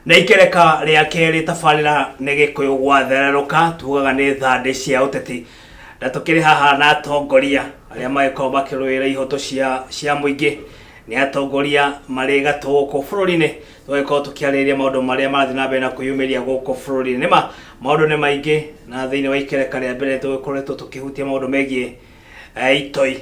Na ikereka rĩa kerĩ tabarĩra nĩ Gĩkũyũ gwathererũka, tugaga nĩ thandĩ cia ũteti. Na tũkĩrĩ haha na atongoria arĩa magĩkorwo makĩrũĩra ihoto cia mũingĩ. Nĩ atongoria marĩ gatũ gũkũ bũrũri-inĩ. Tũgagĩkorwo tũkĩarĩrĩria maũndũ marĩa marathiĩ na mbere na kwĩyumĩria gũkũ bũrũri-inĩ. Nĩma maũndũ nĩ maingĩ na thĩinĩ wa ikereka rĩa mbere tũgĩkoretwo tũkĩhutia maũndũ megiĩ itoi.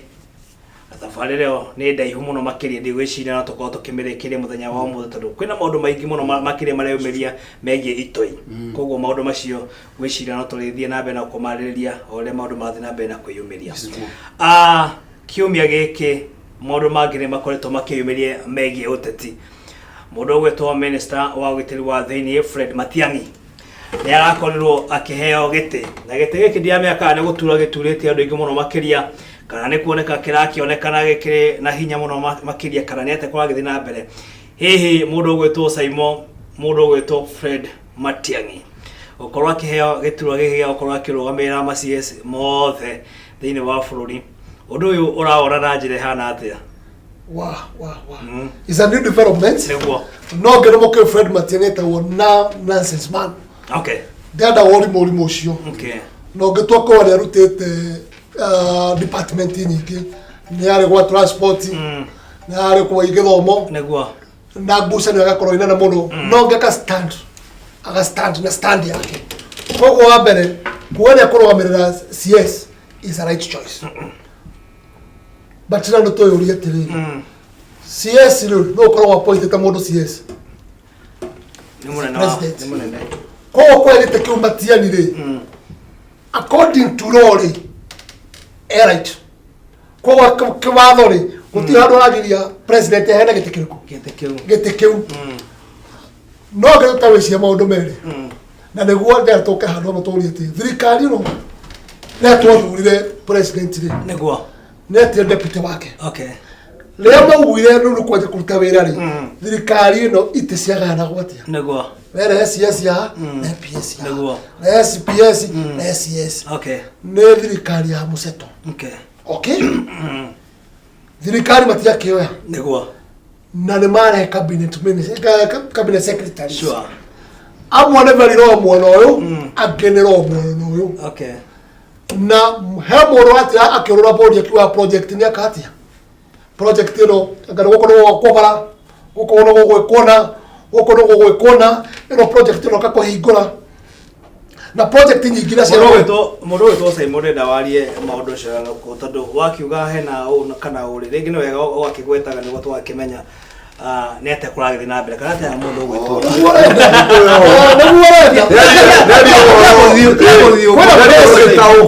Na thabarĩ ĩyo nĩ ndaihu mũno makĩria, ndigwĩciria no tũkorwo tũkĩmĩrĩkĩria mũthenya wa ũmũthĩ tondũ kwĩna maũndũ maingĩ mũno makĩria mareyumĩria megiĩ itoi. Koguo maũndũ macio ngwĩciria no tũrĩthiĩ na mbere na kũmarĩrĩria o ũrĩa maũndũ marathiĩ na mbere na kwĩyumĩria. Kiumia gĩkĩ maũndũ mangĩ nĩ makoretwo makĩyumĩria megiĩ ũteti. Mũndũ ũgwĩtwo minister wa ũgitĩri wa thĩinĩ Fred Matiang'i nĩ arakorirwo akĩheo gĩtĩ, na gĩtĩ gĩkĩ ndiramenya kana nĩ gũtura gĩturĩte andũ aingĩ mũno makĩria, kana nĩ kuoneka kĩrakĩonekana gĩkĩrĩ na hinya mũno makĩria, kana nĩ atĩa kũragĩthiĩ na mbere. Hihi mũndũ ũgwĩtwo Saimo, mũndũ ũgwĩtwo Fred Matiang'i gũkorwo akĩheo gĩturwa gĩkĩ gĩa gũkorwo akĩrũgamĩrĩra ma CS mothe thĩinĩ wa bũrũri, ũndũ ũyũ ũrawona na njĩra ĩhana atĩa? Wa It's a new development. Nĩguo. No ngene mũkĩ Fred Matiang'i etagwo na nonsense man. Ndenda ũrimũ ũrimũ ũcio. Na ũngĩtua korwo nĩ arutĩte department nyingĩ, nĩ arĩ gwa transport, nĩ arĩ kwa gĩthomo. Na ngucanio agakorwo ĩ nene mũno, no ngĩ aka stand, aga stand na stand yake. Koguo wa mbere kuga nĩ akũrũgamĩrĩra CS is a right choice, but na nĩ tũyũrie atĩrĩrĩ, CS rĩ, no ũkoragwo appointĩte mũndũ CS? Nĩ mũnene wa President. Nĩ mũnene. Koguo kwa gĩtĩ kĩu Matiang'i rĩ, according to law rĩ, e right. Koguo kĩwatho rĩ, gũtirĩ handũ haragiria president aheane gĩtĩ kĩrĩkũ? Gĩtĩ kĩu. Gĩtĩ kĩu. No ngĩruta wĩcia maũndũ merĩ, na nĩguo ndĩra tũke handũ hamwe tũrie atĩ thirikari ĩno rĩrĩa twathurire president rĩ, nĩ etire deputy wake. Rĩrĩa maugire rĩu nĩ kwanjia kũruta wĩra rĩ, thirikari ĩno itĩ ciagayanagwo atĩa? Were CS ya na PS ya na SPS na CS. Nĩ thirikari ya mũseto. Okay, thirikari matiakĩoya. Na nĩ marehe cabinet minister, cabinet secretaries. Amwe nĩ very roho mwena ũyũ, angĩ nĩ roho mwena ũyũ. Na he mũndũ atira akĩũrũra bũrũri akiuga project nĩ akatia project ĩno, anga nĩ gũkũ nĩ gũgwakwo bara, gũkũ nĩ gũgwĩkwo na gũkũ nĩ gũgwĩkwo na ĩno project ĩno kakũhingũra na project nyingĩ iria Mũndũ ũgwĩtwo Simon ndenda warie maũndũ ũcio tondũ wakiuga hena ũũ kana ũrĩ rĩngĩ nĩ wega ũgakĩgwetaga nĩguo tũgakĩmenya nĩ atĩa kũragĩthiĩ na mbere kana atĩa mũndũ ũgwĩtwo. Nĩguo ũrenda. Nĩguo ũrenda.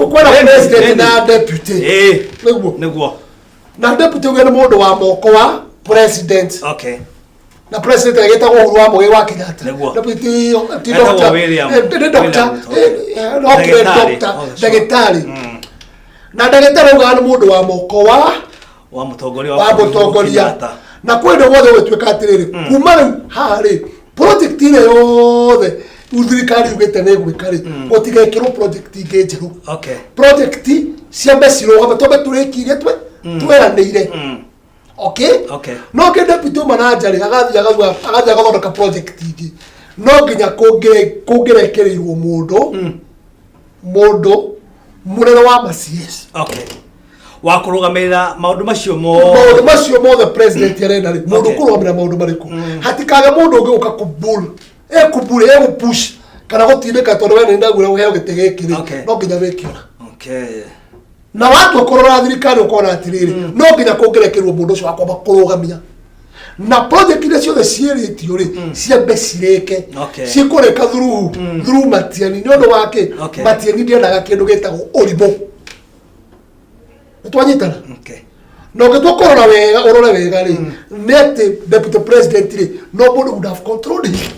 Kwĩna president na deputy. Nĩguo. Na deputy ũgĩa nĩ mũndũ wa moko wa president. Na president agĩtagwo Uhuru wa Mũigai wa Kenyatta. Deputy ti Etagwo doctor. William. Nĩ doctor. William, okay. No kire Ndagĩtarĩ. doctor. Oh, sure. Ndagĩtarĩ. Na ndagĩtarĩ augaga nĩ mũndũ wa moko wa wa mũtongoria wa bũrũri Uhuru mũtongoria. Kenyatta. Na kwĩ guothe gũtuĩka atĩrĩrĩ, kuma rĩu haha rĩ, project ĩrĩa yothe thirikari yugĩte nĩ ĩgwĩka rĩ, gũtigekĩrwo project ingĩ njerũ. Project ciambe cirũgame, twambe tũrĩkie iria tweranĩire. Okay. No kĩ deputy uma na nja rĩ, agathiĩ agathiĩ agathondeka project ingĩ, no nginya kũngĩrekereirwo mũndũ mũnene wa ma CS. Wa kũrũgamĩrĩra maũndũ macio mothe. Maũndũ macio mothe president arenda rĩ, mũndũ kũrũgamĩrĩra maũndũ marĩkũ? Hatikage mũndũ ũngĩ gũka kũbul ekũbul, egũpush kana gũtindĩka, tondũ we nĩ ndagwĩra ũheo gĩtĩ gĩkĩ rĩ, no nginya wĩkĩona. Na watua kũrora thirikari ũkona atĩrĩrĩ, no nginya kũngĩrekerwo mũndũ ũcio wa kwamba kũrũgamia na project iria ciothe ciĩrĩtio rĩ, ciambe cirĩke. Cikũrĩka through Matiang'i. Nĩ ũndũ wa kĩ? Matiang'i ndiendaga kĩndũ gĩtagwo ũrimũ. Nĩ twanyitana? Na ũngĩtua kũrora wega, ũrore wega rĩ, nĩ atĩ deputy president rĩ, nobody would have controlled him.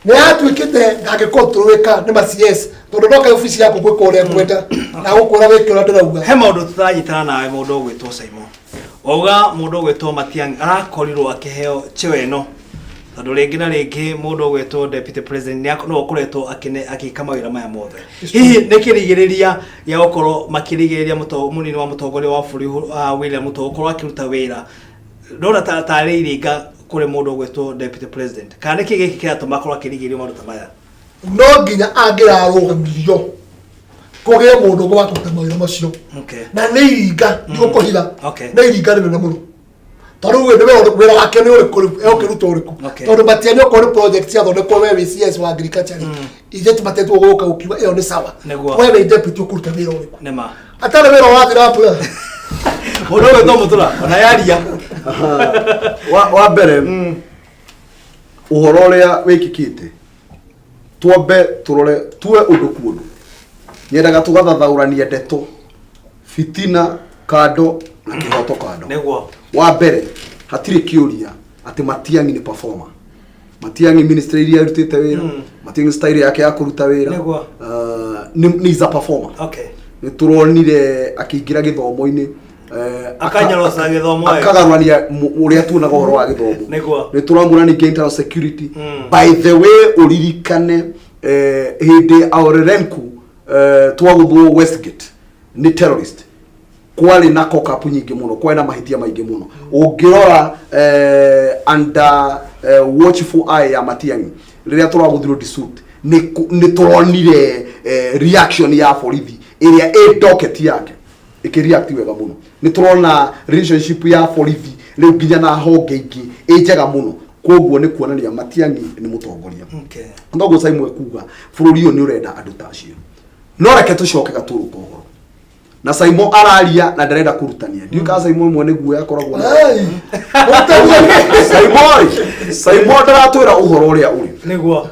Nĩ atuĩkĩte ndangĩkontrolĩka nĩ ma CS, tondũ ndoka obici yaku gwĩka ũrĩa ngwenda na gũkwĩra wĩke ũrĩa ndĩrauga. He maũndũ tũtaranyitana nawe, mũndũ ũgwĩtwo Simon. Wauga mũndũ ũgwĩtwo Matiang'i arakorirwo akĩheo cheo ĩno tondũ rĩngĩ na rĩngĩ mũndũ ũgwĩtwo deputy president no ũkoretwo agĩka mawĩra maya mothe. Hihi nĩ kĩrigĩrĩria gĩa gũkorwo makĩrigĩrĩria mũnini wa mũtongoria wa bũrũri William Ruto gũkorwo akĩruta wĩra, ndona ta tarĩ iringa? Kũrĩ mũndũ ũgwĩtwo deputy president, kana nĩkĩ gĩkĩ kĩratũma akorwo akĩrigĩrĩrio maũndũ ta maya? No nginya angĩrarũgamirio kũgĩe mũndũ ũngĩ wa kũruta mawĩra macio. Na nĩ iringa ndigũkũhitha. Nĩ iringa rĩnene mũno, tondũ we nĩwe wĩra wake nĩ ũrĩkũ rĩu, egũkĩruta ũrĩkũ? Tondũ Matiang'i okorwo nĩ project ciathondekwo, we wĩ CS wa agriculture rĩ, ithuĩ tũbatĩtwo gũka gũkiuga ĩyo nĩ sawa. We wĩ deputy ũkũruta wĩra ũrĩkũ? Nĩ ma. Atarĩ wĩra ũrathira mbura. Mũndũ ũgwĩtwo Mũtura ona yaria. Wa mbere, ũhoro ũrĩa wĩkĩkĩte, twambe tũrore tuwe ũndũ kuũndũ. Nyendaga tũgathathaũrania ndeto fitina kando na kĩhoto kando. Wa mbere, hatirĩ kĩũria atĩ Matiang'i nĩ performer. Matiang'i ministry iria arutĩte wĩra, Matiang'i style yake ya kũruta wĩra, nĩ is a performer. Nĩ tũronire akĩingĩra gĩthomo-inĩ, Akanyoroca gĩthomo wega. Akagarũrania ũrĩa tuonaga ũhoro wa gĩthomo. Nĩ tũramwona ningĩ internal security. By the way, ũririkane hĩndĩ Orerenku twagũthwo Westgate nĩ terrorist, kwarĩ na cock-up nyingĩ mũno, kwarĩ na mahĩtia maingĩ mũno. Ũngĩrora under watchful eye ya Matiang'i rĩrĩa tũragũthirwo disuit, nĩ tũronire reaction ya borithi ĩrĩa ĩ docket yake ĩkĩreact wega mũno. Nĩ tũrona relationship ya borithi rĩu nginya na honge ingĩ ĩ njega mũno. Koguo nĩ kuonania Matiang'i nĩ mũtongoria. Noguo Simon ekuga, bũrũri ũyũ nĩ ũrenda andũ ta acio. No reke tũcoke gatũrũ ka ũhoro na Simon araria na ndarenda kũrutania. Ndiũĩ kana Simon mwene guoya akoragwo na Hey, ũtania. Simon rĩ, Simon ndaratwĩra ũhoro ũrĩa ũrĩ.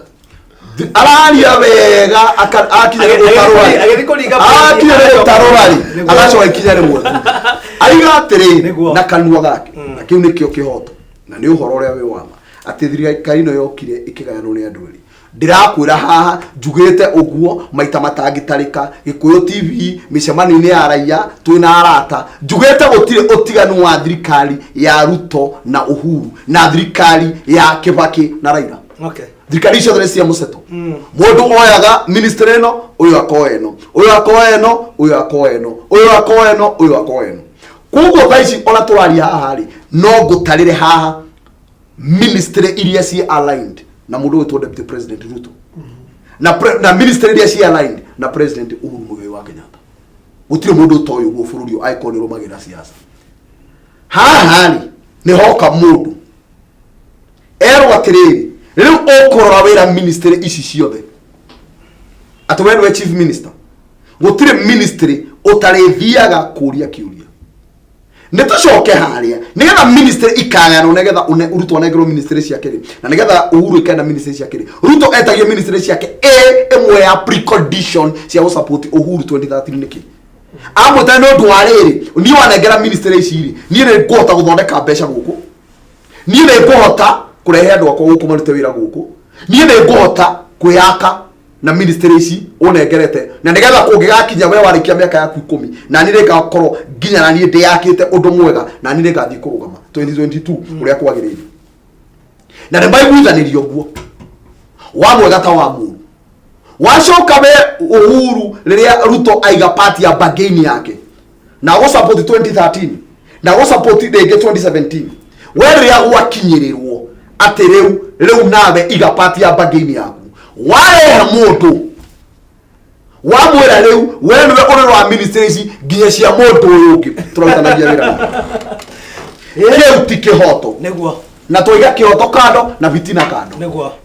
Araria wega akinya gũtarũra rĩ. Agĩthiĩ kũringa Akinya gũtarũra rĩ, agacoka ikinya rĩmwe thutha. Aiga atĩrĩrĩ na kanua gake, na kĩu nĩkĩo kĩhoto na nĩ ũhoro ũrĩa wĩ wa ma, atĩ thirikari ĩno yokire ĩkĩgayanwo nĩ andũ erĩ. Ndĩrakwĩra haha njugĩte ũguo maita matangĩtarĩka, Gĩkũyũ TV, mĩcemanio-inĩ ya raia twĩna arata, njugĩte gũtirĩ ũtiganu wa thirikari ya Ruto na Uhuru na thirikari ya Kibaki na Raila. Thirikari icio ciothe nĩ cia mũseto. Mũndũ oyaga ministry ĩno, ũyũ akoya ĩno, ũyũ akoya ĩno, ũyũ akoya ĩno, ũyũ akoya ĩno, ũyũ akoya ĩno. Koguo thaa ici ona tũraria haha rĩ, no ngũtarĩre haha ministry iria ciĩ aligned na mũndũ wĩtwo deputy president Ruto na ministry iria ciĩ aligned na president Uhuru Muigai wa Kenyatta. Gũtirĩ mũndũ ũtoĩ ũguo bũrũri ũyũ angĩkorwo nĩ ũrũmagĩrĩra siasa. Haha rĩ, nĩ hoka mũndũ erwo atĩrĩrĩ, rĩu ũkũrora wĩra ministry ici ciothe, atĩ we nĩwe chief minister, gũtirĩ ministry ũtarĩthiaga kũria kĩũria. Nĩ tũcoke harĩa nĩgetha ministry ikagayanwo, nĩgetha Ruto anengerwo ministry ciake rĩ, na nĩgetha Uhuru ikenda ministry ciake rĩ. Ruto etagio ministry ciake ĩ ĩmwe ya precondition cia gũsupport Uhuru 2013. Nĩkĩ amwĩta? Nĩ ũndũ wa rĩrĩ, niĩ wanengera ministry ici rĩ, niĩ nĩ ngũhota gũthondeka mbeca gũkũ, niĩ nĩ ngũhota kũrehe andũ akwa gũkũ marute wĩra gũkũ, niĩ nĩ ngũhota kwĩyaka na ministry ici ũnengerete, na nĩgetha kũngĩgakinya we warĩkia mĩaka yaku 10, na niĩ nĩngakorwo nginya na niĩ ndĩyakĩte ũndũ mwega, na niĩ nĩngathiĩ kũrũgama 2022 ũrĩa kwagĩrĩire. Na nĩ maiguithanirio ũguo, wa mwega ta wa mũru. Wacoka we Uhuru, rĩrĩa Ruto aiga party ya bargain yake na gũ support 2013 na gũ support rĩngĩ 2017, we rĩrĩa gwakinyĩrĩrwo atĩ rĩu nawe iga party ya bargain yaku, warehe mũndũ wamwĩra rĩu we nĩwe ũrĩ wa ministry ici nginya cia mũndũ ũyũ ũngĩ tũrarutanagia wĩra nake. Kĩu ti kĩhoto. Na twaiga kĩhoto kando na bitina kando.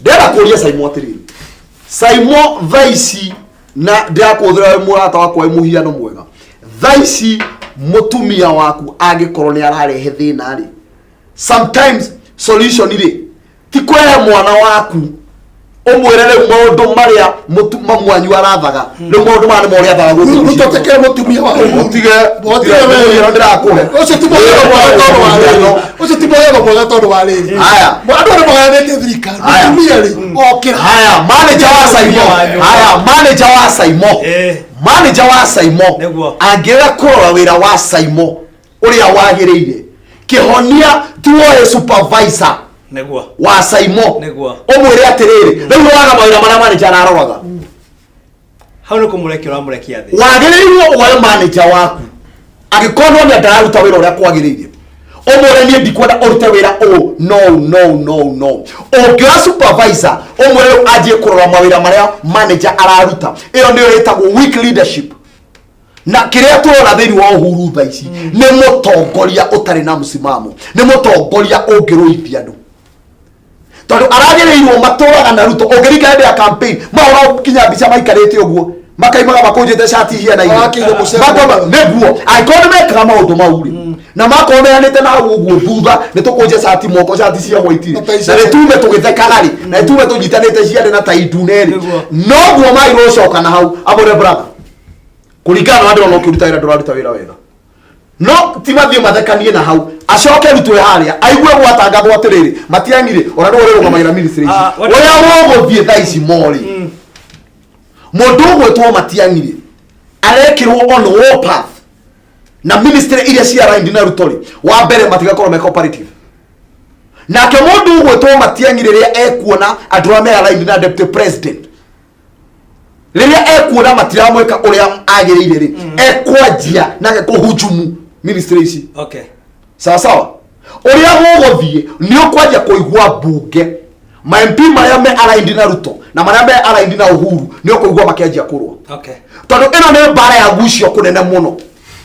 Ndĩrenda kũria Saimo atĩrĩrĩ, Saimo, thaa ici na ndĩrakũhũthĩra wĩ mũrata wakwa, wĩ mũhiano mwega, thaa ici mũtumia waku angĩkorwo nĩ ararehe thĩna rĩ, sometimes solution rĩ ti kũrehe mwana waku ũmwĩre rĩu maũndũ marĩa mamu wanyu arathaga, rĩu maũndũ maya nĩmo ũrĩathaga gũkũ mũciĩ. Ruto tekere mũtumia wa Uhuru. Ũtige. Ũtige we. Mũhiano ndĩrakũhe. Ũcio ti mũhiano mwega tondũ wa rĩrĩ. Ũcio ti mũhiano mwega tondũ wa rĩrĩ. Haya. Andũ arĩa magayanĩtie thirikari. Haya. Mũtumia rĩ, okĩra. Haya, manager wa Saimo. Haya, manager wa Saimo. Manager wa Saimo angĩrega kũrora wĩra wa Saimo ũrĩa wagĩrĩire, kĩhonia tuoe supervisor wa Saimo, ũmwĩre atĩrĩrĩ, rĩu roraga mawĩra marĩa manager araroraga. Hau nĩ kũmũrekia ũramũrekia thĩ. Wagĩrĩirwo ũgoe manager waku angĩkorwo nĩ ndararuta wĩra ũrĩa kwagĩrĩire, Ũmwĩre niĩ ndikwenda ũrute wĩra ũũ, no no no no. Ũngĩoya supervisor ũmwĩre rĩu anjie kũrora mawĩra marĩa manager araruta, ĩyo nĩyo ĩtagwo weak leadership. Na kĩrĩa tũrona thĩinĩ wa Uhuru thaa ici nĩ mũtongoria ũtarĩ na msimamo, nĩ mũtongoria ũngĩrũithia andũ, tondũ aragĩrĩirwo matũraga na Ruto. Ũngĩringa hĩndĩ ya campaign mahũra kinya mbica maikarĩte ũguo, makaimaga makũnjĩte cati hiana-inĩ. Marakĩire mũcere. Makauga, nĩguo angĩkorwo nĩ mekaga maũndũ mau rĩ, na makorwo meranĩte na hau ũguo thutha nĩ tũkũnje cati moko, cati cia white rĩ, Na tai na nĩ tume tũgĩthekaga rĩ, na nĩ tume tũnyitanĩte ciande na tai ndune rĩ, Nĩguo. noguo magĩrĩirwo gũcoka na hau amũre brother, kũringana na ndĩrona ũkĩruta wĩra, ndũraruta wĩra wega. No ti mathiĩ mathekanie na hau, acoke rutwe harĩa aigue gwatangathwo atĩrĩrĩ, Matiang'i rĩ, ona nĩwe ũrĩrũgamagĩra ministry ici. Ũrĩa ũgũthiĩ thaa ici morĩ, mũndũ ũgwĩtwo Matiang'i rĩ, arekĩrwo on warpath na ministry iria cia aligned na Ruto rĩ, wa mbere matigakorwo me cooperative nake. Mũndũ ũgwĩtwo Matiang'i rĩrĩa ekuona andũ arĩa me aligned na deputy president, rĩrĩa ekuona matiramwĩka ũrĩa agĩrĩire rĩ, ekwanjia nake kũhujumu ministry ici. Sawa sawa, ũrĩa gũgũthiĩ nĩ ũkwanjia kũigua mbunge ma MP marĩa me aligned na Ruto na marĩa me aligned na Uhuru, nĩ ũkũigua makĩanjia kũrũa, tondũ ĩno nĩ mbara ya gucio kũnene mũno.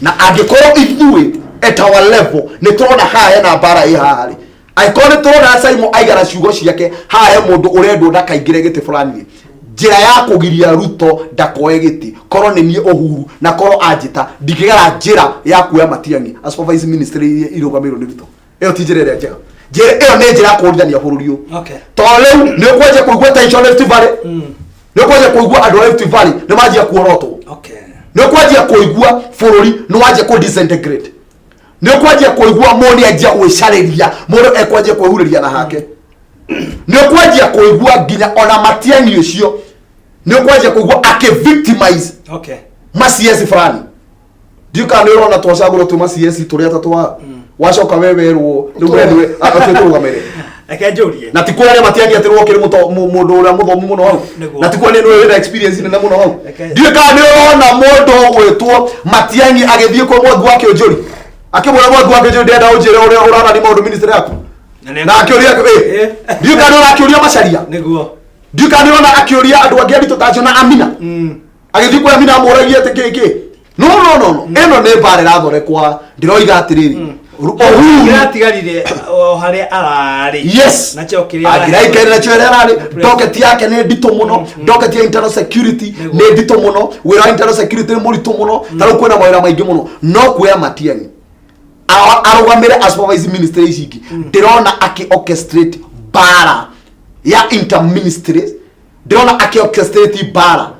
Na angĩkorwo ithuĩ at our level nĩ tũrona haha hena mbara ĩ haha rĩ, angĩkorwo nĩ tũrona Simon aigana ciugo ciake haha he mũndũ ũrendwo ndakaingĩre gĩtĩ fulani rĩ, njĩra ya kũgiria Ruto ndakoe gĩtĩ, korwo nĩ niĩ Uhuru na korwo anjĩta, ndingĩgera njĩra ya kuoya Matiang'i a supervise ministry iria irũgamĩrĩirwo nĩ Ruto. Ĩyo ti njĩra ĩrĩa njega. Njĩra ĩyo nĩ njĩra ya kũũrithania bũrũri ũyũ, tondũ rĩu nĩ ũkwanjia kũigua tension Rift Valley, nĩ ũkwanjia kũigua andũ a Rift Valley nĩ manjia kuorotwo, nĩ ũkwanjia kũigua bũrũri nĩ wanjia kũ disintegrate, nĩ ũkwanjia kũigua mũndũ nĩ anjia gwĩcarĩria, mũndũ ekwanjia kwĩhurĩria na hake, nĩ ũkwanjia kũigua nginya ona Matiang'i ũcio nĩ ũkwanjia kũigua akĩ victimize ma CS fulani. Ndiũ kana nĩ ũrona twacagũrwo twĩ ma CS tũrĩ atatũ wa wacoka we werwo rĩu we nĩwe atĩ tũrũgamĩrĩre. Reke njũrie. Na ti kuonania Matiang'i atĩ rwokĩrĩ mũndũ ũrĩa mũthomu mũno hau, na ti kuonania nĩwe wĩna experience nene mũno hau. Ndiũĩ kana nĩ ũrona mũndũ ũgwĩtwo Matiang'i agĩthiĩ kwa Mwangi wa Kĩũnjũri akĩmwĩra, "Mwangi wa Kĩũnjũri, ndĩrenda ũnjĩre ũrĩa ũrarani maũndũ ministry yaku." Na Na akĩũria, ndiũĩ kana nĩ ũrona akĩũria Macharia. Ndiũĩ kana nĩ ũrona akĩũria andũ angĩ aritũ ta acio na Amina, agĩthiĩ kwa Amina amũragia atĩ kĩ kĩ. No no no no, ĩno nĩ mbara ĩrathondekwa. Ndĩroiga atĩrĩrĩ, Uhuru Kĩratigarire o harĩa ararĩ. Nakĩo kĩrĩa Angĩraikaire nakĩo ĩrĩa ararĩ, docket yake nĩ nditũ mũno. Docket ya internal security nĩ nditũ mũno, wĩra wa internal security nĩ mũritũ mũno. Ta rĩu kwĩna mawĩra maingĩ mũno, no kuoya Matiang'i arũgamĩre a supervise ministry ici ingĩ, ndĩrona akĩ orchestrate mbara ya interministries, ndĩrona akĩ orchestrate mbara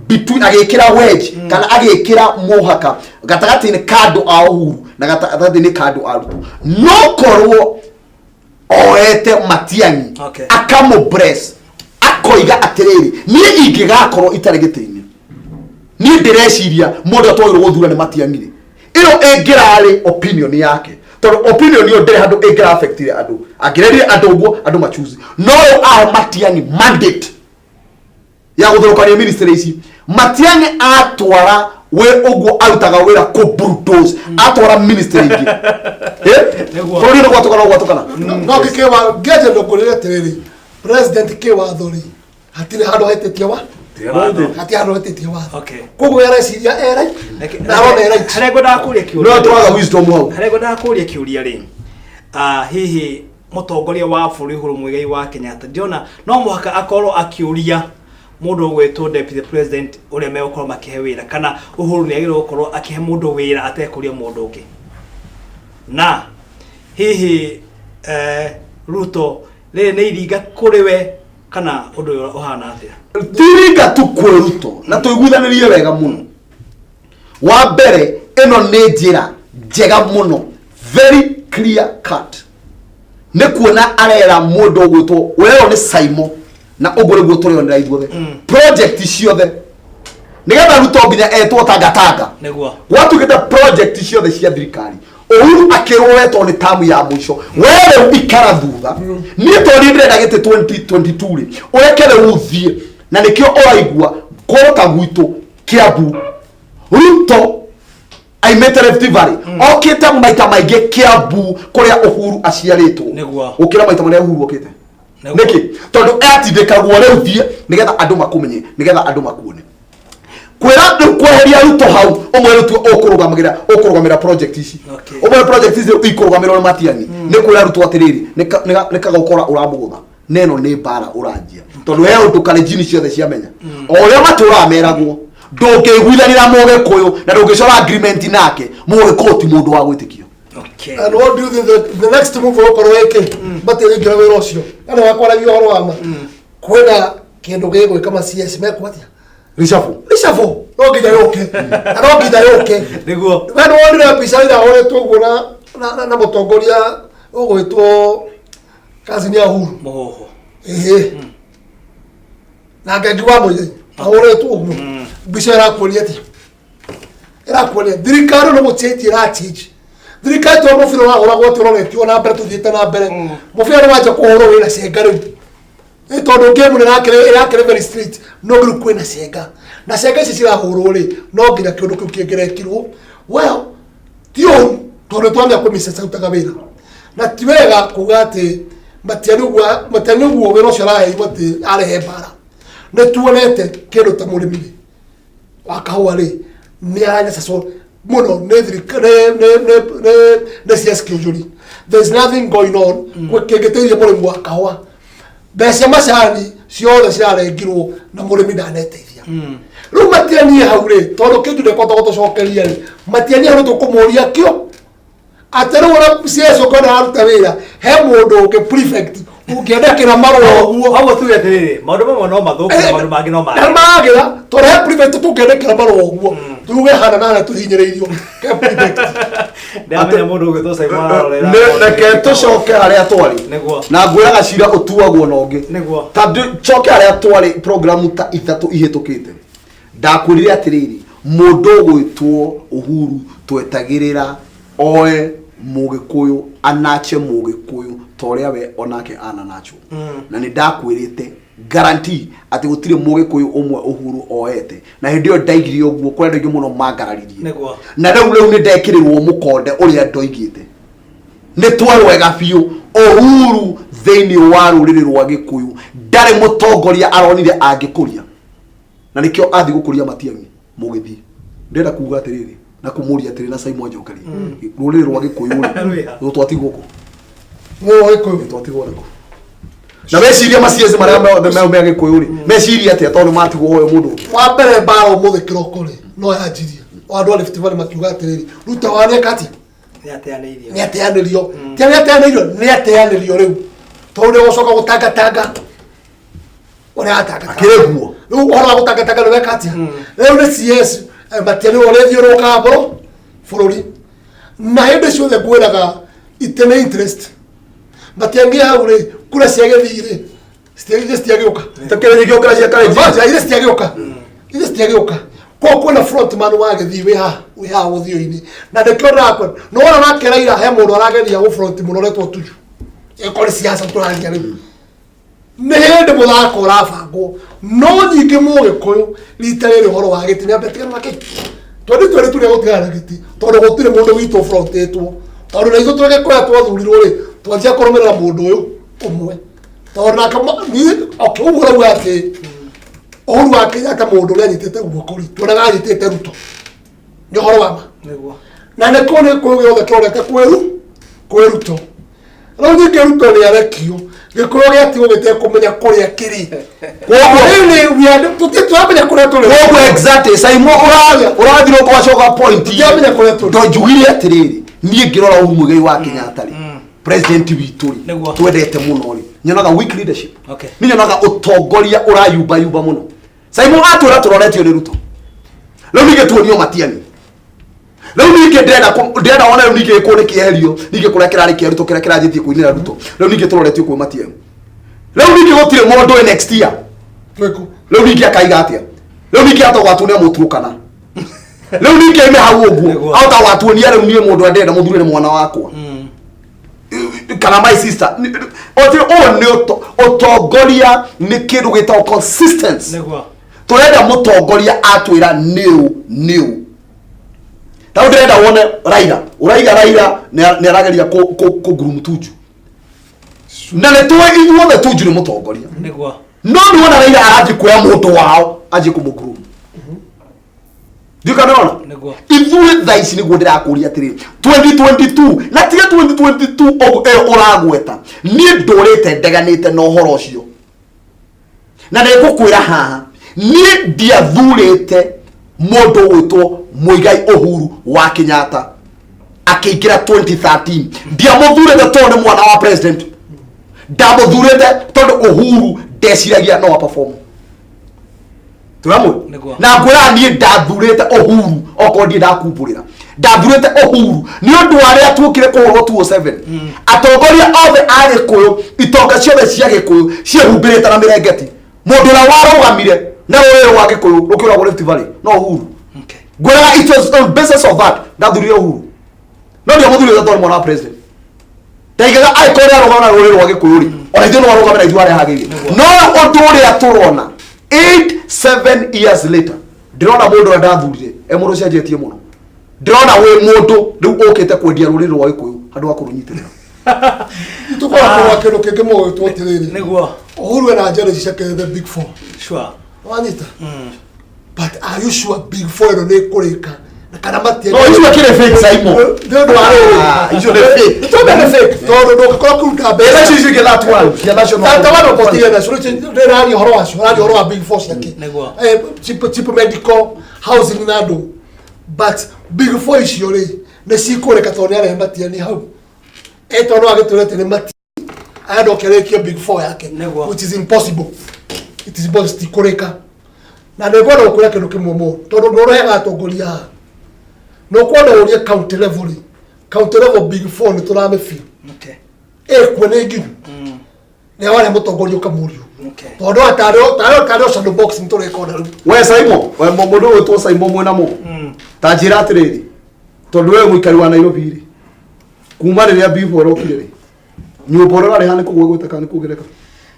between, agĩkĩra wedge kana agĩkĩra mũhaka gatagatĩ-inĩ ka andũ a Uhuru na gatagatĩ-inĩ ka andũ a Ruto. No korwo oete Matiang'i akamũ bless, akoiga atĩrĩrĩ, niĩ ingĩgakorwo itarĩ gĩtĩ-inĩ, niĩ ndĩreciria mũndũ atwagĩrwo gũthura nĩ Matiang'i rĩ, ĩyo ĩngĩrarĩ opinion yake, tondũ opinion ĩyo ndĩrĩ handũ ĩngĩra affectire andũ, angĩrerire andũ ũguo andũ machuzi. No rĩu ahe Matiang'i mandate ya gũthũrũkania ministry ici, Matiang'i atwara we ũguo arutaga wĩra kũ bulldoze, atwara ministry ingĩ. Bũrũri nĩ gwatũkana gwatũkana. No kĩkĩwa ngĩanjia ndũkũrĩre atĩrĩrĩ, president kĩwatho rĩ, hatirĩ handũ hahĩtĩtie wa hatirĩ handũ hahĩtĩtie watho. Koguo we areciria e right na arona e right. Harĩa ngwendaga kũria kĩũria No twaga wisdom hau. Harĩa ngwendaga kũria kĩũria rĩ, hihi mũtongoria wa bũrũri Uhuru Muigai wa Kenyatta, ndĩrona no mũhaka akorwo akĩũria mũndũ ũgwĩtwo deputy president ũrĩa megũkorwo makĩhe wĩra, kana Uhuru nĩ agĩrĩirwo gũkorwo akĩhe mũndũ wĩra atekũria mũndũ ũngĩ? Na hihi Ruto rĩrĩ nĩ iringa kũrĩ we, kana ũndũ ũyũ ũhana atĩa? Tiringa tu kwĩ Ruto, na tũiguithanĩrie wega mũno. Wa mbere, ĩno nĩ njĩra njega mũno, very clear cut, nĩ kuona arera mũndũ ũgwĩtwo werwo nĩ Saimo, na ũguo nĩguo tũrĩonera ithuothe project ciothe, nĩgetha Ruto nginya etwo tangatanga. Gwatuĩkĩte project ciothe cia thirikari, Uhuru akĩrwo wetwo nĩ tamu ya mũico, we rĩu ikara thutha, niĩ tondũ niĩ ndĩrenda gĩtĩ 2022 rĩ, ũreke rĩu ũthiĩ. Na nĩkĩo ũraigua kũrũ ta gwitũ Kiambu, Ruto. Aimĩte Rift Valley, okĩte maita maingĩ Kiambu kũrĩa Uhuru aciarĩtwo gũkĩra maita marĩa Uhuru okĩte. Nĩkĩ? Tondũ atindĩkagwo rĩu thiĩ nĩgetha andũ makũmenye, nĩgetha andũ makuone. Kwĩra rĩu kweheria Ruto hau, ũmwe rĩu tu ũkũrũgamagĩra ũkũrũgamĩra project ici, ũmwe project ici ikũrũgamĩrwo nĩ Matiang'i, nĩ kwĩra Ruto atĩrĩrĩ, nĩ kagokora ũramũgũtha na ĩno nĩ mbara ũranjia, tondũ he ũndũ kalenjini ciothe ciamenya o ũrĩa matũraga meragwo ndũngĩiguithanĩra na mũgĩkũyũ na ndũngĩcora agreement nake. Mũgĩkũyũ ti mũndũ wa gwĩtĩkio. And what do you think the next move ũgũkorwo ĩkĩ? Matirĩingĩra wĩra ũcio na nĩ wakwaragia ũhoro wa ma kwĩna kĩndũ gĩgwĩka ma CS mekwo atĩa? Reshuffle. Reshuffle no nginya yũke, na no nginya yũke. We nĩ wonire mbica ĩrahũrĩtwo ũguo na mũtongoria ũgwĩtwo cousin ya Uhuru? Mũhũhũ. Ĩhĩ, na Ngengi wa Mũigai ahũrĩtwo ũguo. Mbica ĩrakuonia atĩa? Ĩrakuonia thirikari no gũchange ĩrachange thirikari, to mũbira ũrahũragwo atĩ ũroretio na mbere, tũthiĩte na mbere. Mũbira nĩ wanjia kũhũrwo wĩna cenga rĩu. Nĩ tondũ game nĩ ĩrakĩrĩ very straight, no rĩu kwĩna cenga, na cenga ici cirahũrwo rĩ, no nginya kĩũndũ kĩu kĩngĩrekirwo. Well, ti ũru tondũ twamenya kwĩ mĩcaca rutaga wĩra, na ti wega kuga atĩ Matiang'i ũguo, Matiang'i ũguo wĩra ũcio araheirwo atĩ arehe mbara. Nĩ tuonete kĩndũ ta mũrĩmi rĩ wa kahũa rĩ, nĩ aranyacacwo mũno nĩ nĩ CS Kĩũnjũri. There is nothing going on kĩngĩteithia mũrĩmi wa kahũa. Mbeca cia macani ciothe cirarengirwo na mũrĩmi ndaneteithia. Rĩu Matiang'i hau rĩ, tondũ kĩnju ndekũhota gũtũcokeria rĩ, Matiang'i hau nĩ tũkũmũria kĩo atĩ rĩu ona CS ũkona aruta wĩra he mũndũ ũngĩ prefect ũngĩendekera marũa ũguo. Koguo tuge atĩrĩrĩ, maũndũ mamwe no mathũke na maũndũ mangĩ no na magĩre. Magĩra tondũ he prefect tũngĩendekera marũa ũguo, tuge hana na hana tũhinyĩrĩirio ke prefect. Ndĩramenya mũndũ ũgwĩtwo Simon ararorera. Reke tũcoke harĩa twarĩ. Na ngwĩraga cira ũtuagwo na ũngĩ. Ta coke harĩa twarĩ programu ta 3 ihĩtũkĩte, ndakwĩrire atĩrĩrĩ, mũndũ ũgwĩtwo Uhuru twetagĩrĩra oe mũgĩkũyũ anache mũgĩkũyũ ta ũrĩa we onake ananachwo, na nĩ ndakwĩrĩte guarantee atĩ gũtirĩ mũgĩkũyũ ũmwe Uhuru oete, na hĩndĩ ĩyo ndaigire ũguo kũrĩ andũ aingĩ mũno mangararirie. Na rĩu nĩ ndekĩrĩrwo mũkonde ũrĩa ndoigĩte, nĩ twerwega biũ Uhuru thĩinĩ wa rũrĩrĩ rwa gĩkũyũ ndarĩ mũtongoria aronire angĩkũria, na nĩkĩo athiĩ gũkũria Matiang'i mũgĩthiĩ. Ndĩrenda kuga atĩrĩrĩ na kũmũria atĩrĩ na Simon njokerie, rũrĩrĩ rwa gĩkũyũ rĩ, Rwĩha. rũ twatigwo kũ? Rũrĩrĩ rwa gĩkũyũ. Twatigwo nĩkũ? Na meciria macieci marĩa me gĩkũyũ rĩ, meciria atĩa tondũ matigwo ũyũ mũndũ ũngĩ? Wa mbere, mbara ũmũthĩ kĩroko rĩ no yanjirie. Andũ a Rift Valley makiuga atĩrĩrĩ, Ruto wa nĩeka atĩa? Nĩ ateanĩirio. Nĩ ateanĩrio. Ti nĩ ateanĩirio, nĩ ateanĩrio rĩu tondũ nĩ gũcoka gũtangatanga ũrĩa atangatanga. Akĩrĩ guo. Rĩu ũhoro wa gũtangatanga nĩ weka atĩa? Rĩu nĩ CS Matiang'i ũrĩa thiũrũrũkaga bũrũri, na hĩndĩ ciothe ngwĩraga itĩ nĩ interest. Matiang'i hau rĩ, kura cia gĩthii rĩ citiagĩũka. Takĩrĩ gĩũkĩra cia karenji. Manja ile citiagĩũka, ile citiagĩũka. Koguo kwĩna frontman wa gĩthii wĩ haha ũthiũ-inĩ, na nĩkĩo ndĩrakwa nĩwona nake Raila he mũndũ arageria gũ front mũno ũretwo Tuju. Ĩkorwo nĩ siasa tũraria rĩu, nĩ hĩndĩ mũthako ũrabangwo. No nyingĩ mũgĩkũyũ rita rĩrĩ ũhoro wa gĩtĩ nĩambe tigana na kĩ twendi twendi tũrĩa gũtigana na gĩtĩ, tondũ gũtirĩ mũndũ witũ frontĩtwo, tondũ na ithuĩ twĩgĩkũya twathurirwo rĩ, twanjia kũrũmĩrĩra mũndũ ũyũ ũmwe, tondũ nake niĩ okay, ũguo ũrauga atĩ Uhuru wa Kenyatta mũndũ ũrĩa anyitĩte guoko rĩ, tuonaga anyitĩte Ruto, nĩ ũhoro wa ma. Na nĩ kũ nĩ kũ gĩothe kĩrorete kwĩ Ruto. Rĩu ningĩ Ruto nĩ arekio, gĩkũyũ gĩatigwo gĩtekũmenya kũrĩa kĩrĩ. Koguo Really, tũtirĩ tũramenya kũrĩa tũrĩ. Koguo exactly Simon ũrathira ũgacoka point. Tũtiramenya kũrĩa tũrĩ. To njugire atĩrĩrĩ, niĩ ngĩrora Uhuru Muigai wa Kenyatta rĩ, president witũ rĩ, twendete mũno rĩ, nyonaga weak leadership. Niĩ nyonaga ũtongoria ũrayumbayumba mũno. Simon atwĩra tũroretio nĩ Ruto, rĩu ningĩ tuonio Matiang'i, rĩu ningĩ ndĩrenda wone rĩu ningĩ gĩkũũ nĩ kĩeherio, ningĩ kũrĩa kĩrarĩ kĩa Ruto, kĩrĩa kĩranjĩtie kũinĩra Ruto, rĩu ningĩ tũroretio kwĩ Matiang'i, rĩu ningĩ gũtirĩ mũndũ wĩ next year. Twĩkũ. Rĩu ningĩ akaiga atĩa? Rĩu ningĩ ahota gwatuonia mũturũkana, rĩu ningĩ aime hau ũguo. Ahota gwatuonia rĩu niĩ mũndũ andĩrenda mũthure nĩ mwana wakwa kana my sister. Oti ũyũ nĩ ũtongoria nĩ kĩndũ gĩtagwo consistency. Tũrenda mũtongoria atwĩra nĩũ nĩũ. Ta rĩu ndĩrenda wone Raila, ũraiga Raila nĩ arageria kũ groom Tuju, na nĩ tũĩ ithuothe Tuju nĩ mũtongoria. No nĩ wona Raila arathiĩ kuoya mũndũ wao anjie kũmũ-groom. Ndiũka nĩwona? Nĩguo. Ithuĩ thaa ici nĩguo ndĩrakũria atĩrĩrĩ, 2022 na tiga 2022 ũguo ĩyo ũragweta, niĩ ndũrĩte ndeganĩte na ũhoro ũcio, na nĩngũkwĩra haha, niĩ ndiathurĩte mũndũ ũgwĩtwo Muigai Uhuru wa Kenyatta akĩingĩra 2013. Ndiamũthurĩte tondũ nĩ mwana wa president, ndamũthurĩte tondũ Uhuru ndeciragia no aperform. Tũramwe. Na ngwĩra niĩ ndathurĩte Uhuru, okorwo ndiĩ ndakumbũrĩra, ndathurĩte Uhuru nĩ ũndũ wa arĩa tuokire kũhũrwo 207. Atongoria othe a Gĩkũyũ, itonga ciothe cia Gĩkũyũ ciĩhumbĩrĩte na mĩrengeti. Mũndũ ũrĩa warũgamire na rũrĩrĩ rwa Gĩkũyũ rũkĩũragwo Rift Valley no Uhuru. Ngwĩraga it was on basis of that ndathurire Uhuru, no ndiamũthurĩte tondũ mwana wa president. Ndaigaga angĩkorwo nĩ arũgama na rũrĩrĩ rwa Gĩkũyũ rĩ, ona ithuĩ no arũgame na ithuĩ harĩa hagĩrĩire. No ũndũ ũrĩa tũrona 8 7 years later, ndĩrona mũndũ ũrĩa ndathurire e mũndũ ũcenjetie mũno. Ndĩrona wĩ mũndũ rĩu ũkĩte kwendia rũrĩrĩ rwa Gĩkũyũ handũ ha kũrũnyitĩrĩra. Tũkoragwo kĩndũ kĩngĩ mũgwĩtwo atĩrĩrĩ. Uhuru ena njero ici ciake, the big four. Wanyita? But are you sure big four ĩno nĩ ĩkũrĩka na kana matia? No icio akĩrĩ fake, Simon. Nĩ ũndũ wa rĩrĩ. Ah, icio nĩ fake. Nĩ tondũ nĩ fake, tondũ ndũngĩkorwo kũruta mbeca. Ĩra icio ingĩ, that one cia national. Ta wano potiga na suru ndĩraria ũhoro wacio, ũraria ũhoro wa big four ciake. Cheap medical housing na andũ, but big four icio rĩ, nĩ cikũrĩka tondũ nĩ arehe matiani hau, tondũ no agĩtwĩre atĩ nĩ mati arenda ũkĩrĩkie big four yake, which is impossible. It is impossible, citikũrĩka. Na nĩ ngwenda gũkwĩra kĩndũ kĩmwe mũno, tondũ nĩ ũrehaga atongoria haha, nĩ ũkwenda ũrie county level rĩ, county level big four nĩ tũramĩbia. Ĩkuo nĩ nginyu nĩ warĩa mũtongoria ũkamũrio, tondũ tarĩ shadow box nĩ tũreka ona rĩu. We Simon, we mũndũ ũgwĩtwo Simon mwena mũ, ta njĩra atĩrĩrĩ, tondũ we mũikari wa Nairobi rĩ, kuma rĩrĩa before ĩrokire rĩ, nyũmba ũrĩa ũrarĩha nĩ kũgwa gwĩte kana nĩ kuongereka?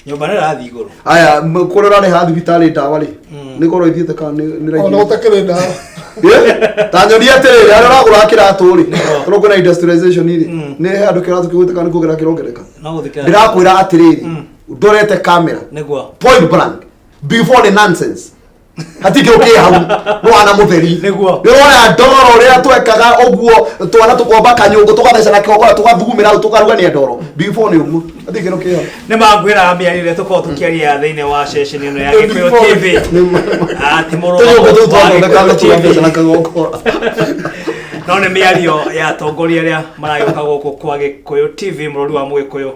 Nyũmba nĩ ĩrathiĩ igũrũ. Aya, kũrĩa ũrarĩha thibitarĩ ndawa rĩ, nĩ goro ithiĩte kana nĩ Ona raithi? ũtakĩrĩ ndawa. Ta nyonia atĩrĩrĩ, harĩa ũragũra kĩratũ rĩ, tondũ kwĩna industrialization rĩ, nĩ he andũ kĩratũ kĩgwĩte kana nĩ kuongereka kĩrongereka? No gũthikĩra. Ndĩrakwĩra atĩrĩrĩ, ndorete kamera, point blank, before the nonsense, hatikĩ ũkĩ hau nĩwana mũtheri. Nĩũrona ndoro ũrĩa twekaga ũguo, twana tũkomba kanyũngũ, tũgatheca na kĩgongona, tũgathugumĩra hau, tũkarugania ndoro. Before nĩ ũguo, hatikĩ ũkĩ hau. Nĩ mangwĩraga mĩario ĩrĩa tũkoragwo tũkĩaria thĩinĩ wa ceceni ĩno ya Gĩkũyũ TV atĩ tũnyũngũ mũrũgamo tũu wa twathondekaga Gĩkũyũ tũgatheca na TV kĩgongona. No nĩ mĩario ya atongoria arĩa maragĩũka gũkũ kwa Gĩkũyũ TV, mũrori wa Mũgĩkũyũ,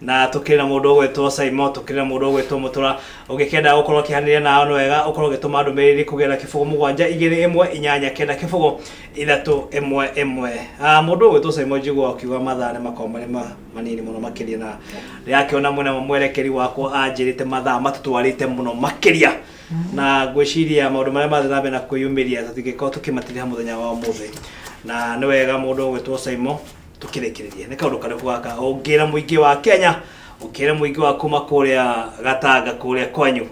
na tũkĩrĩ na mũndũ ũgwĩtwo Simon, tũkĩrĩ na mũndũ ũgwĩtwo Mũtũra. Ũngĩkenda gũkorwo ũkĩhanĩria nao nĩ wega ũkorwo ũgĩtũma ndũmĩrĩri kũgerera 0721890311. Ah, mũndũ ũgwĩtwo Simon, njiguaga ũkiuga mathaa nĩ makoragwo marĩ manini mũno makĩria, na ndĩrakĩona mwena wa mwerekeri wakwa anjĩrĩte mathaa matũtwarĩte mũno makĩria, na ngwĩciria maũndũ marĩa mathiĩ na mbere na kwĩyumĩria tũtingĩkorwo tũkĩmatirĩha mũthenya wa ũmũthĩ, na nĩ wega mũndũ ũgwĩtwo Simon tũkĩrĩkĩrĩrie. Nĩ kaũndũ karĩkũ gaka ũngĩra mũingĩ wa Kenya, ũngĩra mũingĩ wa kuma kũrĩa Gatanga kũrĩa kwanyu,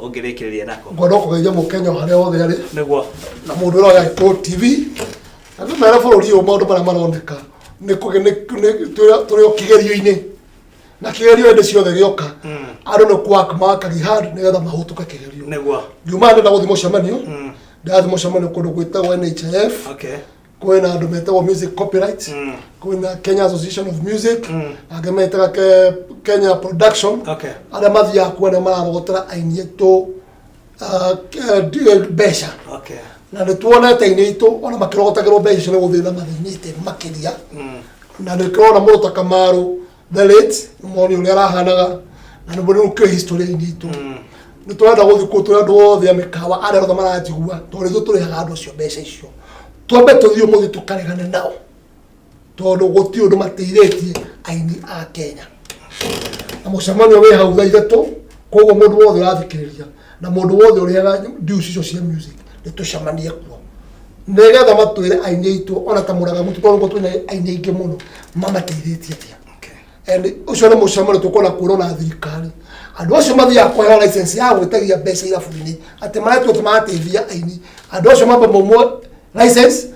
ũngĩrĩkĩrĩria nako? Ngwenda kũgeithia mũkenya o harĩa hothe arĩ, na mũndũ ũrĩa wa Gĩkũyũ TV, na ndĩmere bũrũri ũyũ maũndũ marĩa maroneka nĩ tũrĩ o kĩgerio-inĩ, na kĩgerio hĩndĩ ciothe gĩoka andũ nĩ kwak makagi hard nĩgetha mahũtũke kĩgerio. Ngiuma ndĩrenda gũthiĩ mũcemanio, ndĩrathiĩ mũcemanio kũndũ gwĩtagwo NHIF. Kwĩna andũ metagwo music copyright, kwĩna Kenya Association of Music, angĩ metaga Kenya Production, arĩa mathiaga kuo arĩa mararogotera aini aitũ mbeca. Na nĩ tuonete aini aitũ ona makĩrogotagĩrwo mbeca icio nĩ gũthĩna mathĩnĩte makĩria, na nĩ kĩrona mũndũ ta Kamaru the late moni ũrĩa arahanaga, na nĩ mũndũ ũkĩũĩ history ya aini aitũ. Nĩ tũrenda gũthiĩ kũu tũrĩ andũ othe a mĩkawa arĩa othe maranjigua, tondũ ithuĩ tũrĩhaga andũ acio mbeca icio, twambe tũthiĩ ũmũthĩ tũkaregane nao, tondũ gũtirĩ ũndũ mateithĩtie aini a Kenya. Na mũcemanio wĩ hau thaa 3, koguo mũndũ wothe ũrathikĩrĩria na mũndũ wothe ũrĩhaga dues icio cia music, nĩ tũcemanie kuo nĩgetha matwĩre aini aitũ ona ta Mũraga Mũtu, tondũ twĩna aini aingĩ mũno, mamateithĩtie atĩa. And ũcio nĩ mũcemanio tũkwenda kwĩrwo na thirikari, andũ acio mathiaga kũheo license ya gwĩtagia mbeca irabu-inĩ atĩ maretua atĩ marateithia aini, andũ acio mambe maumwo license.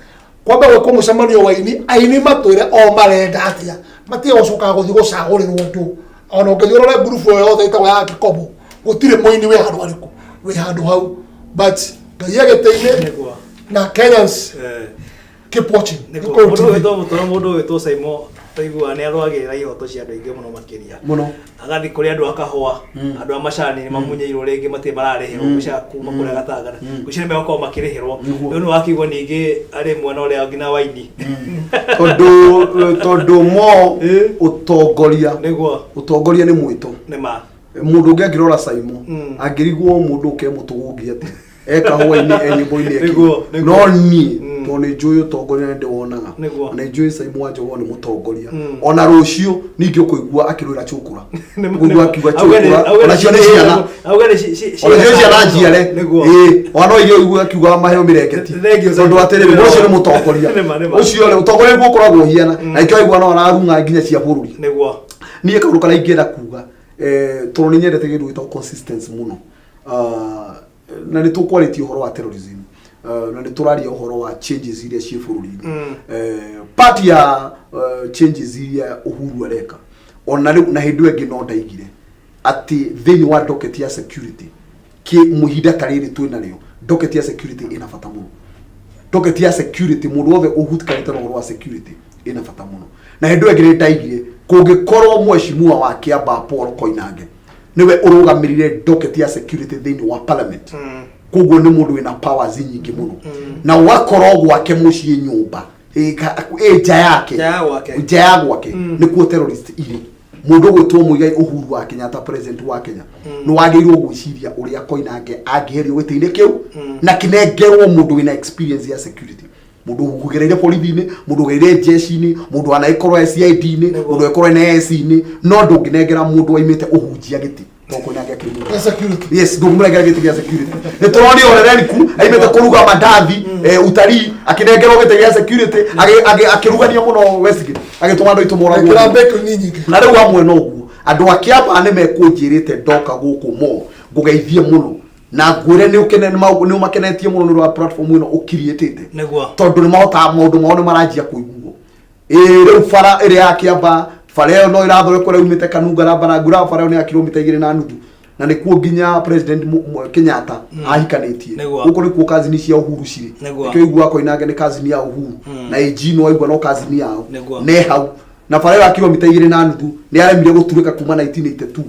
Kwamba gwĩkwo mũcemanio wa aini, aini matwĩre o marenda atĩa, matige gũcokaga gũthiĩ gũcagũrĩrwo ũndũ. Ona ũngĩthiĩ ũrore ngurubu ĩyo yothe ĩtagwo ya Gĩkombo, gũtirĩ mũini wĩ handũ harĩkũ wĩ handũ hau, but Ngai agĩteithie. Nĩguo. Na Kenyans, keep watching. Nĩguo. Gĩkũyũ Mũndũ TV. ũgwĩtwo Mũtũra, mũndũ ũgwĩtwo Saimo, twaiguaga nĩ arũagĩrĩra ihoto cia andũ aingĩ mũno makĩria. Mũno. Agathiĩ kũrĩ andũ akahũa, andũ a macani nĩ mamunyeirwo rĩngĩ, matirĩ mararĩhĩrwo mbeca kuma kũrĩa gatangana, ngwĩciria nĩ megũkorwo makĩrĩhĩrwo. Rĩu nĩ wakĩigua ningĩ arĩ mwena ũrĩa nginya waini. Tondũ mo ũtongoria, Nĩguo. ũtongoria nĩ mwĩto. Nĩ ma. Mũndũ ũngĩ angĩrora Saimo, angĩrigwo mũndũ ũke mũtũgũngi atĩ e kahũa-inĩ, e nyĩmbo-inĩ, eke. Nĩguo. No niĩ tondũ nĩ njũĩ ũtongoria nĩ ndĩwonaga, na nĩ njũĩ Saimo wa Njogoo nĩ mũtongoria. Ona rũciũ ningĩ ũkũigua akĩrũĩra cũkũra, ũkũigua akiuga cũkũra, ona cio nĩ ciana, Auge nĩ ona cio ciana njiare. Nĩguo. Ĩĩ, ona no iria ũigue akiuga maheo mĩrengeti. Thengiũ, tondũ atĩrĩrĩ, ũcio nĩ mũtongoria. Nĩma. Ũcio rĩ, ũtongoria nĩguo ũkoragwo ũhiana, na ikĩo aigua no ararung'a nginya cia bũrũri. Nĩguo. Niĩ kaũndũ karĩa ingĩenda kuga, tondũ nĩ nyendete kĩndũ gĩtagwo consistency mũno. Ah, na nĩ tũkwarĩtie ũhoro wa terrorism. Ah, na nĩ tũraria ũhoro wa changes iria ciĩ bũrũri-inĩ. Part ya changes iria Uhuru areka, ona rĩu na hĩndĩ ĩyo ĩngĩ no ndaigire atĩ thĩinĩ wa docket ya security kĩ mũhinda ta rĩrĩ twĩ narĩo, docket ya security ĩna bata mũno. Docket ya security, mũndũ wothe ũhutikanĩte na ũhoro wa security, ĩna bata mũno. Na hĩndĩ ĩyo ĩngĩ nĩ ndaigire kũngĩkorwo mheshimiwa wa Kiambaa Paul Koinange nĩwe ũrũgamĩrĩire docket ya security thĩinĩ wa parliament, koguo nĩ mũndũ wĩna powers nyingĩ mũno, na ũgakorwo gwake mũciĩ nyũmba ĩ nja yake. Nja ya gwake. Nja ya gwake nĩkuo terrorist irĩ. Mũndũ ũgwĩtwo Muigai Uhuru wa Kenyatta, president wa Kenya, nĩ wagĩrĩirwo gwĩciria ũrĩa Koinange angĩherio gĩtĩ-inĩ kĩu na kĩnengerwo mũndũ wĩna experience ya security, mũndũ ũgereire borithi-inĩ, mũndũ ũgereire jeshi-inĩ, mũndũ wanagĩkorwo e CID-inĩ, mũndũ agĩkorwo NIS-inĩ. No ndũngĩnengera mũndũ waimĩte ũhunjia gĩtĩ, tondũ Koinange akĩrĩ mũndũ Ya security. Yes, ndũngĩmũnengera gĩtĩ gĩa security. Nĩ tũronire Orereriku aimĩte kũruga mandathi, utalii, akĩnengerwo gĩtĩ gĩa security, akĩrugania mũno Westgate, agĩtũma andũ aitũ moragwo. Ĩkĩra bakery nyingĩ. Na rĩu hamwe na ũguo, andũ a Kĩambaa nĩ mekũnjĩrĩte ndoka gũkũ mo ngũgeithie mũno na ngwĩre nĩ ũmakenetie mũno nĩ ũndũ wa platform ĩno ũkiriĩtĩte. Nĩguo. Tondũ nĩ mahotaga maũndũ mao nĩ maranjia kũiguo. Ĩĩ, rĩu bara ĩrĩa ya Kĩambaa, bara ĩyo no ĩrathondekwo ĩrĩa yumĩte Kanunga na Barangura, bara ĩyo nĩ ya kilomita 2.5, na nĩkuo nginya president Kenyatta ahikanĩtie. Nĩguo. Gũkũ nĩkuo kazini cia Uhuru cirĩ. Nĩguo. Nĩkĩo ũiguaga Koinange nĩ kazini ya Uhuru, na AG no waigua no kazini yao. Nĩguo. Ne hau na bara ĩyo ya kilomita 2.5 nĩ yaremire gũturĩka kuma 1982,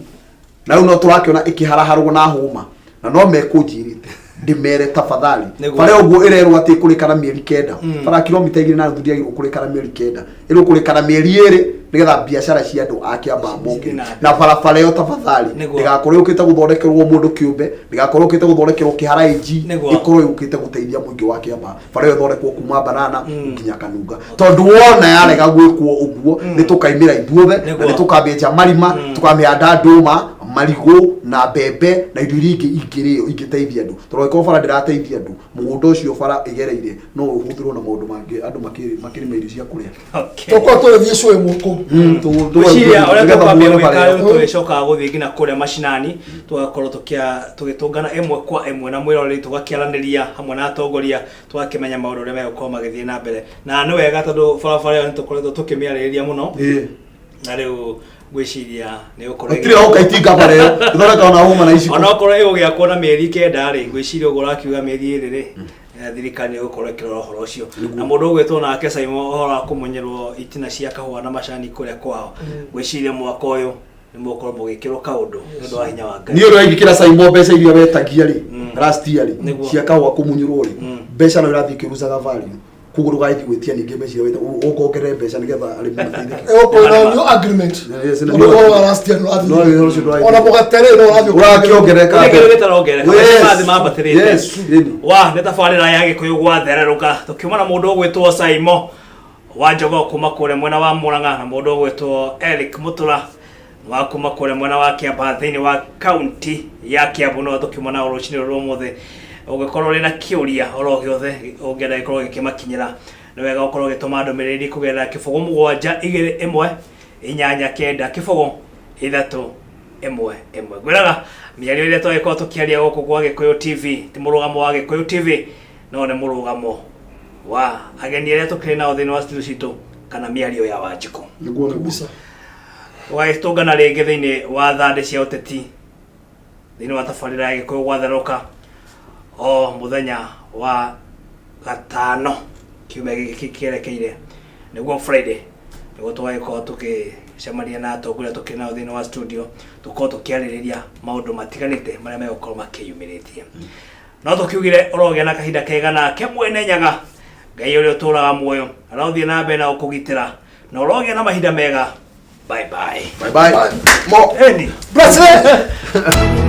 na rĩu no tũrakĩona ĩkĩharaharwo na hũma, na no mekũnjĩrĩte ndĩmere tafadhali. Nĩguo. Bara ũguo ĩrerwo atĩ ĩkũrĩka na mĩeri 9, bara kilomita 2.5 ndĩagĩrĩirwo kũrĩka na mĩeri 9, ĩrwo kũrĩka na mĩeri 2 nĩgetha biacara cia andũ a Kĩambaa moke. Cithiĩ na mbere. Na barabara ĩyo tafadhali Nĩguo. ndĩgakorwo yũkĩte gũthondekerwo mũndũ kĩũmbe, ndĩgakorwo yũkĩte gũthondekerwo kĩhara AG, Nĩguo. ĩkorwo yũkĩte gũteithia mũingĩ wa Kĩambaa. Bara ĩyo ĩthondekwo kuma Banana nginya Kanunga, tondũ wona yarega gwĩkwo ũguo nĩ tũkaimĩra ithuothe na Nĩguo. nĩ tũkamĩenja marima, tũkamĩhanda ndũma, marigũ na mbembe na indo iria ingĩ ingĩrĩo ingĩteithia andũ, tondũ angĩkorwo bara ndĩrateithia andũ, mũgũnda ũcio bara ĩgereire no ũhũthĩrwo na maũndũ mangĩ, andũ makĩrĩma irio cia kũrĩa. Okay. Tũkorwo tũgĩthiĩ cũĩ mũkũ. Ngwĩciria ũrĩa Nĩgetha tũkwambia muone gwĩka bara rĩu, ĩyo. tũrĩcokaga gũthiĩ nginya kũrĩa macinani, tũgakorwo tũgĩtũngana ĩmwe kwa ĩmwe na mwĩroreri, tũgakĩaranĩria hamwe na atongoria, tũgakĩmenya maũndũ ũrĩa megũkorwo magĩthiĩ na mbere. Na nĩ wega tondũ barabara ĩyo nĩ tũkoretwo tũkĩmĩarĩrĩria mũno, na rĩu ngwĩciria nĩ gũkorwo Gũtirĩ hoka itinga bara ĩyo ĩthondeka ona hũma na iciko. Onokorwo ĩgũgĩakwo na mĩeri 9 rĩ, ngwĩciria ũguo ũrakiuga mĩeri 2 rĩ, thirikari nĩ ĩgũkorwo ĩkĩrora ũhoro ũcio. Na mũndũ ũgwĩtwo nake Saimo, ũhoro wa kũmunyĩrwo itina cia kahũa na macani kũrĩa kwao, ngwĩciria mwaka ũyũ nĩ mũgũkorwo mũgĩkĩrwo kaũndũ nĩ ũndũ wa hinya wa Ngai. Niĩ ũrĩa ingĩkĩra Saimo, mbeca iria wetagia rĩ last year rĩ, cia kahũa kũmunyũrwo rĩ, mbeca no irathiĩ ikĩrucaga value, koguo ndũgathiĩ gwĩtia ningĩ mbeca iria weta, ũkongerere mbeca nĩgetha arĩmi mateithĩke. Ĩgũkorwo na new agreement. Yes, na Tondũ new ũhoro wa last year No, ndũrathiĩ. ũhoro ũcio ndũrathiĩ. Ona mũgate rĩ no ũrathiĩ. Ũrakĩongerereka. Gũtirĩ kĩndũ gĩtarongerereka, Yes. mbeca marathiĩ mambatĩrĩte. Yes, ĩni. Wa nĩ tabarĩra ya Gĩkũyũ gwathererũka, tũkiuma na mũndũ ũgwĩtwo Saimo wa Njogoo kuma kũrĩa mwena wa Murang'a, na mũndũ ũgwĩtwo Eric Mũtũra wa kuma kũrĩa mwena wa Kĩambaa thĩinĩ wa kaunti ya Kiambu. No tũkiuma na rũcinĩ rũrũ ũmũthĩ, ũngĩkorwo ũrĩ na kĩũria oro gĩothe ũngĩenda gĩkorwo gĩkĩmakinyĩra, nĩ wega ũkorwo ũgĩtũma ndũmĩrĩri kũgerera 0 7 2 1 8 9 0 3 1 1. Ngwĩraga mĩario ĩrĩa twagĩkorwo tũkĩaria gũkũ gwa Gĩkũyũ TV ti mũrũgamo wa Gĩkũyũ TV, no nĩ mũrũgamo Wa ageni arĩa tũkĩrĩ nao thĩinĩ wa studio citũ kana mĩario ya Wanjikũ. Nĩguo nĩguo. Kabisa. Tũgagĩtũngana rĩngĩ thĩinĩ wa thandĩ cia ũteti thĩinĩ wa tabarĩra ya Gĩkũyũ gwatherũka o mũthenya wa gatano kiumia gĩkĩ kĩerekeire, nĩguo Friday, nĩguo tũgagĩkorwo tũgĩcemania na atongoria tũkĩrĩ nao thĩinĩ wa studio, tũkorwo tũkĩarĩrĩria maũndũ matiganĩte marĩa megũkorwo makĩyumĩrĩtie. No tũkiugire ũrogĩa na kahinda kega nake Mwene Nyaga Ngai ũrĩa ũtũraga muoyo arothiĩ na mbere na gũkũgitĩra na ũrogĩa na mahinda mega. Bye bye. Bye bye. Mo. Eni. Bless it.